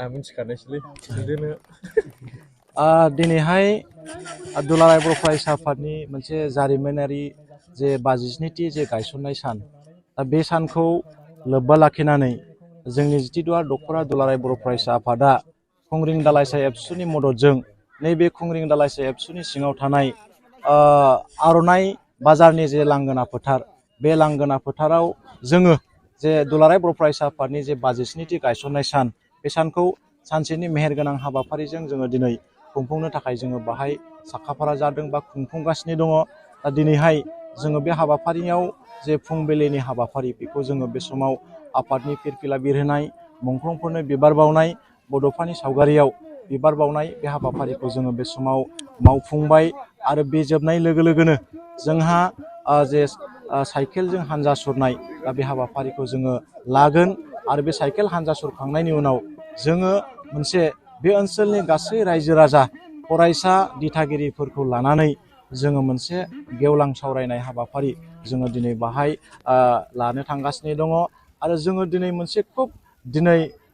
मिथिखानायसैलै खिन्थादोनो दिनैहाय दुलाराय बर' फरायसा आफादनि मोनसे जारिमिनारि जे 52थि जे गायसननाय सान बे सानखौ लोब्बा लाखिनानै जोंनि जितिदुवार दख'रा दुलाराय बर' फरायसा आफादा खुंग्रिं दालाइसा एबसुनि मददजों नैबे खुंग्रिं दालाइसा एबसुनि सिङाव थानाय आर'नाइ बाजारनि जे लांगोना फोथार बे लांगोना फोथाराव जोङो जे दुलाराय बर' फरायसा आफादनि जे 52थि गायसननाय सान बे सानखौ सानसेनि मेहेरगोनां हाबाफारिजों जोङो दिनै खुंफुंनो थाखाय जोङो बाहाय साखाफारा जादों बा खुंफुंगासिनो दङ। दा दिनैहाय जोङो बे हाबाफारियाव जे फुंबिलिनि हाबाफारि बेखौ जोङो बे समाव आफादनि फिरफिला बिरहोनाय, मुंख्लंफोरनो बिबार बावनाय, बड'फानि सावगारियाव बिबार बावनाय बे हाबाफारिखौ जोङो बे समाव मावफुंबाय। आरो बे जोबनाय लोगो लोगोनो जोंहा जे साइकेलजों हानजा सुरनाय दा बे हाबाफारिखौ जोङो लागोन। आरो बे साइकेल हानजा सुरखांनायनि उनाव जोङो मोनसे बे ओनसोलनि गासै रायजो राजा फरायसा दिथागिरिफोरखौ लानानै जोङो मोनसे गेवलां सावरायनाय हाबाफारि जोङो दिनै बाहाय लानो थांगासिनो दङ। आरो जोङो दिनै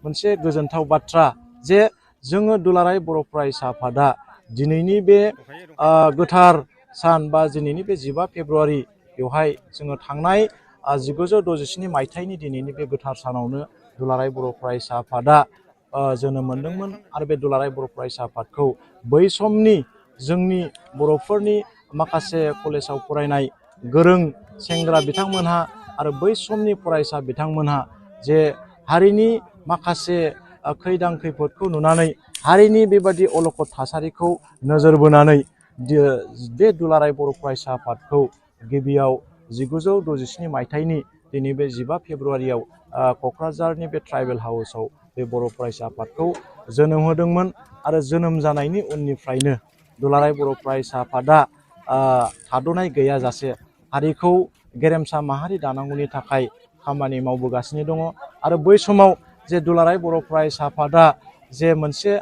मोनसे गोजोनथाव बाथ्रा जे जोङो दुलाराय बर' फरायसा आफादा दिनैनि बे गोथार सान बा दिनैनि बे 15 फेब्रुवारि बेवहाय जोङो थांनाय 1967 मायथाइनि दिनैनि बे गोथार सानावनो दुलाराय बर' फरायसा आफादा जोनोम मोनदोंमोन। आरो बे दुलाराय बर' फरायसा आफादखौ बै समनि जोंनि बर'फोरनि माखासे कलेजाव फरायनाय गोरों सेंग्रा बिथांमोनहा आरो बै समनि फरायसा बिथांमोनहा जे हारिनि माखासे खैदां खैफोदखौ नुनानै हारिनि बेबादि अलखद थासारिखौ नोजोर बोनानै बे दुलाराय बर' फरायसा आफादखौ गिबियाव 1967 मायथाइनि दिनै बे 15 फेब्रुवारियाव क'क्राझारनि बे ट्राइबेल हाउसआव बे बर' फरायसा आफादखौ जोनोम होदोंमोन। आरो जोनोम जानायनि उननिफ्रायनो दुलाराय बर' फरायसा आफादा थाद'नाय गैयाजासे हारिखौ गेरेमसा माहारि दानांगौनि थाखाय खामानि मावबोगासिनो दङ। आरो बै समाव जे दुलाराय बर' फरायसा आफादा जे मोनसे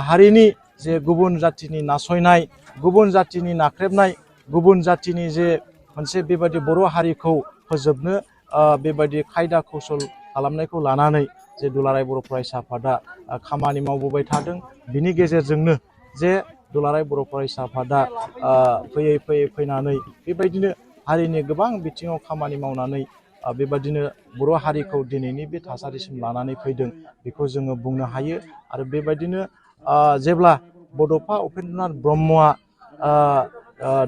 हारिनि जे गुबुन जाथिनि नासयनाय, गुबुन जाथिनि नाख्रेबनाय, गुबुन जाथिनि जे मोनसे बेबायदि बर' हारिखौ फोजोबनो बेबायदि खायदा कौसल खालामनायखौ लानानै जे दुलाराय बर' फरायसा आफादा खामानि मावबोबाय थादों। बिनि गेजेरजोंनो जे दुलाराय बर' फरायसा आफादा फैयै फैनानै बेबायदिनो हारिनि गोबां बिथिङाव खामानि मावनानै बेबायदिनो बर' हारिखौ दिनैनि बे थासारिसिम लानानै फैदों बेखौ जोङो बुंनो हायो। आरो बेबायदिनो जेब्ला बड'फा उपेन्द्रनाथ ब्रह्मआ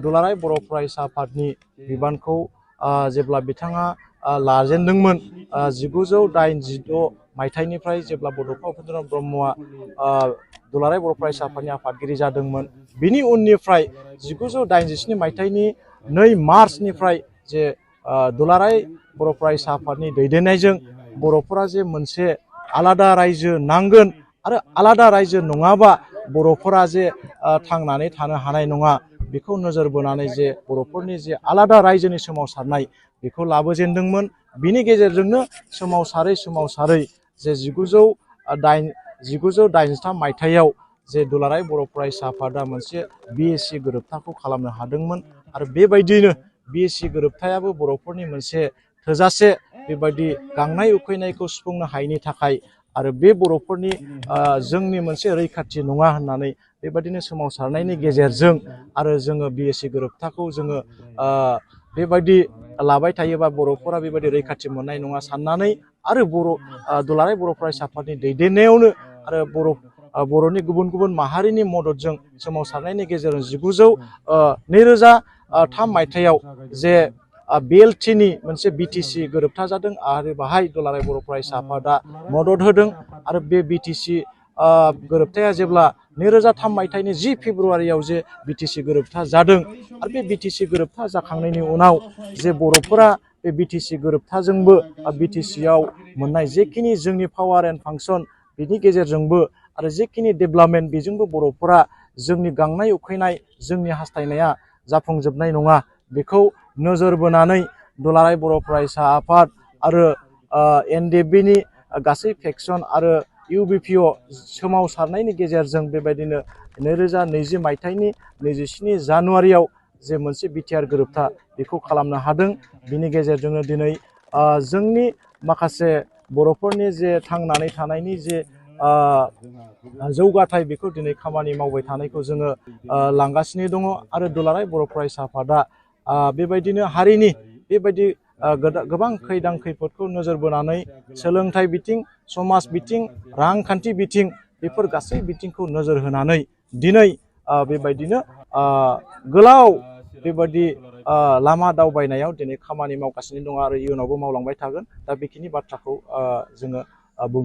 दुलाराय बर' फरायसा आफादनि बिबानखौ जेब्ला बिथाङा लाजेनदोंमोन 1986 मायथाइनिफ्राय जेब्ला बड'फा उपेन्द्रनाथ ब्रह्मआ दुलाराय बर' फरायसा आफादनि आफादगिरि जादोंमोन, बिनि उननिफ्राय 1987 मायथाइनि 2 मार्चनिफ्राय जे दुलाराय बर' फरायसा आफादनि दैदेननायजों बर'फोरा जे मोनसे आलादा रायजो नांगोन आरो आलादा रायजो नङाबा बर'फोरा जे थांनानै थानो हानाय नङा बेखौ नोजोर बोनानै जे बर'फोरनि जे आलादा रायजोनि सोमावसारनाय बेखौ लाबोजेनदोंमोन। बिनि गेजेरजोंनो सोमावसारै जे 1983 मायथाइयाव जे दुलाराय बर' फरायसा आफादा मोनसे BSc गोरोबथाखौ खालामनो हादोंमोन। आरो बेबायदिनो BSc गोरोबथायाबो बर'फोरनि मोनसे थोजासे बेबायदि गांनाय उखैनायखौ सुफुंनो हायैनि थाखाय आरो बे बर'फोरनि जोंनि मोनसे रैखाथि नङा होननानै बेबायदिनो सोमावसारनायनि गेजेरजों आरो जोङो BSc गोरोबथाखौ जोङो बेबायदि लाबाय थायोबा बर'फोरा बेबायदि रैखाथि मोननाय नङा साननानै आरो दुलाराय बर' फरायसा आफादनि दैदेननायावनो आरो बर'नि गुबुन गुबुन माहारिनि मददजों सोमावसारनायनि गेजेरजों 2003 मायथाइयाव जे BLTनि मोनसे BTC गोरोबथा जादों आरो बाहाय दुलाराय बर' फरायसा आफादा मदद होदों। आरो बे BTC गोरोबथाया जेब्ला 2003 मायथाइनि 10 फेब्रुवारियाव जे BTC गोरोबथा जादों आरो बे BTC गोरोबथा जाखांनायनि उनाव जे बर'फोरा बे BTC गोरोबथाजोंबो BTCआव मोननाय जेखिनि जोंनि पावार एन्ड फांसन बिनि गेजेरजोंबो आरो जेखिनि डेभेलपमेन्ट बेजोंबो बर'फोरा जोंनि गांनाय उखैनाय जोंनि हास्थायनाया जाफुंजोबनाय नङा बेखौ नोजोर बोनानै दुलाराय बर' फरायसा आफाद आरो NDFBनि गासै फेक्सन आरो UBPO सोमावसारनायनि गेजेरजों बेबायदिनो 2020 मायथाइनि 27 जानुवारियाव जे मोनसे बिटिआर गोरोबथा बेखौ खालामनो हादों। बिनि गेजेरजोंनो दिनै जोंनि माखासे बर'फोरनि जे थांनानै थानायनि जे जौगाथाय बेखौ दिनै खामानि मावबाय थानायखौ जोङो लांगासिनो दङ आरो दुलाराय बर' फरायसा आफादा बेबायदिनो हारिनि बेबायदि गोबां खैदां खैफोदखौ नोजोर बोनानै सोलोंथाइ बिथिं समाज बिथिं रांखान्थि बिथिं बेफोर गासै बिथिंखौ नोजोर होनानै दिनै बेबायदिनो गोलाव बेबायदि लामा दावबायनायाव दिनै खामानि मावगासिनो दङ आरो इयुनावबो मावलांबाय थागोन दा बेखिनि बाथ्राखौ जोङो बुंथि